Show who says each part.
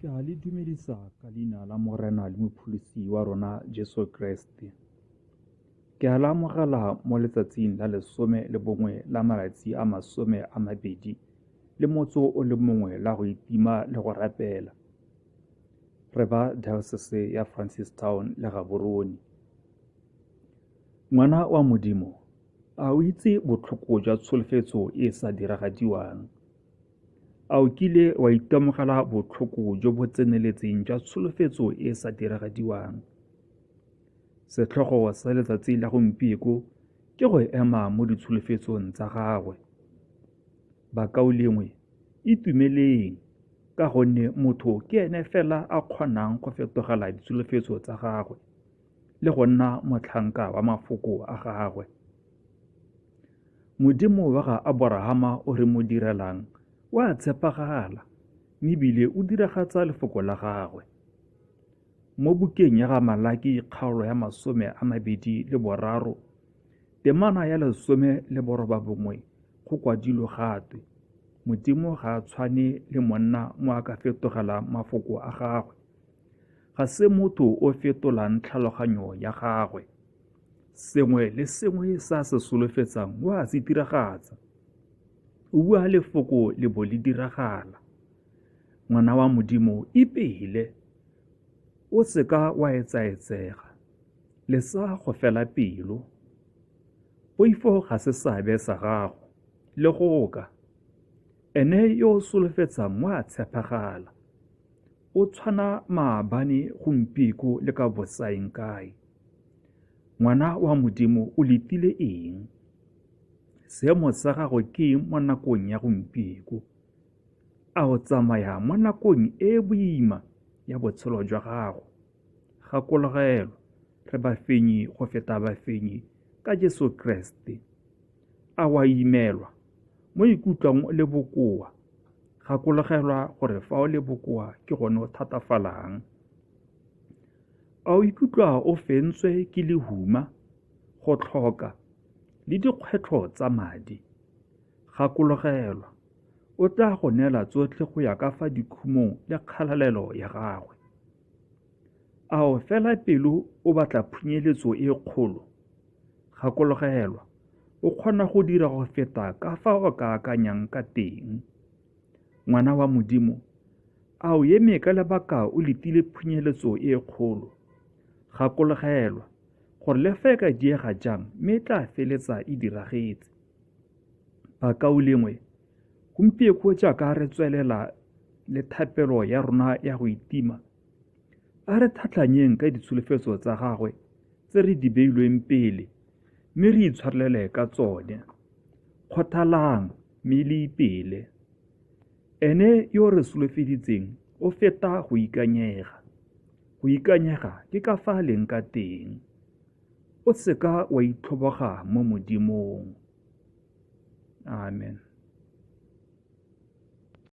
Speaker 1: Ke a le dumedisa ka leina la Morena le Mopholosi wa rona Jesu Kreste. Ke a le amogela mo letsatsing la 11 la malatsi a 21 la go itima le go rapela. Re ba Diocese ya Francistown le Gaborone. Ngwana wa Modimo, a o itse botlhoko jwa tsholofetso e e sa diragadiwang? A o kile wa itemogela botlhoko jo bo tseneletseng jwa tsholofetso e e sa diragadiwang? Setlhogo sa letsatsi la gompieko ke go ema mo ditsholofetsong tsa gagwe. Bakaulengwe, itumeleng, ka gonne motho ke ene fela a kgonang go fetogela ditsholofetso tsa gagwe le go nna motlhanka wa mafoko a gagwe. Modimo wa ga Aborahama o re mo direlang o a tshepagala mme ebile o diragatsa lefoko la gagwe. Mo bukeng ya ga Malaki kgaolo ya 23 temana ya 19 go kwadilwe gatwe, Modimo ga a tshwane le monna mo a ka fetogelang mafoko a gagwe. Ga se motho o fetolang tlhaloganyo ya gagwe. Sengwe le sengwe se a se solofetsang o a se diragatsa. O bua lefoko le bo le diragala. Ngwana wa Modimo, ipele. O seka wa etsaetsega. Lesa go fela pelo. Poifo ga se seabe sa gago, le goka. Ene yo o solofetsang o a tshepagala. O tshwana maabane, gompieko le ka bosaengkae. Ngwana wa Modimo, o letile eng? Seemo sa gago ke eng mo nakong ya gompieko? A o tsamaya mo nakong e e boima ya botshelo jwa gago? Gakologelwa, re bafenyi go feta bafenyi ka Jesu Kreste. A wa imelwa mo ikutlwang o le bokoa? Gakologelwa gore fa o le bokoa ke gone o thatafalang. A o ikutlwa o fentswe ke lehuma, go tlhoka, le dikgwetlho tsa madi? Gakologelwa, o tla go neela tsotlhe go ya ka fa dikhumong le kgalalelo ya gagwe. A o fela pelo o batla phunyeletso e kgolo? Gakologelwa, o kgona go dira go feta ka fa o ka akanyang ka teng. Ngwana wa Modimo, a o eme ka lebaka o letile phunyeletso e kgolo? Gakologelwa, gore le fa e ka diega jang mme e tla feletsa e diragetse. Bakaulengwe, gompieko jaaka re tswelela le thapelo ya rona ya go itima, a re tlhatlhanyeng ka ditsholofetso tsa gagwe tse re di beilweng pele mme re itshwarelele ka tsone. Kgothalang mme le ipele. Ene yo re solofeditseng o feta go ikanyega. Go ikanyega ke ka fa a leng ka teng. O seka wa itlhoboga mo Modimong. Amen.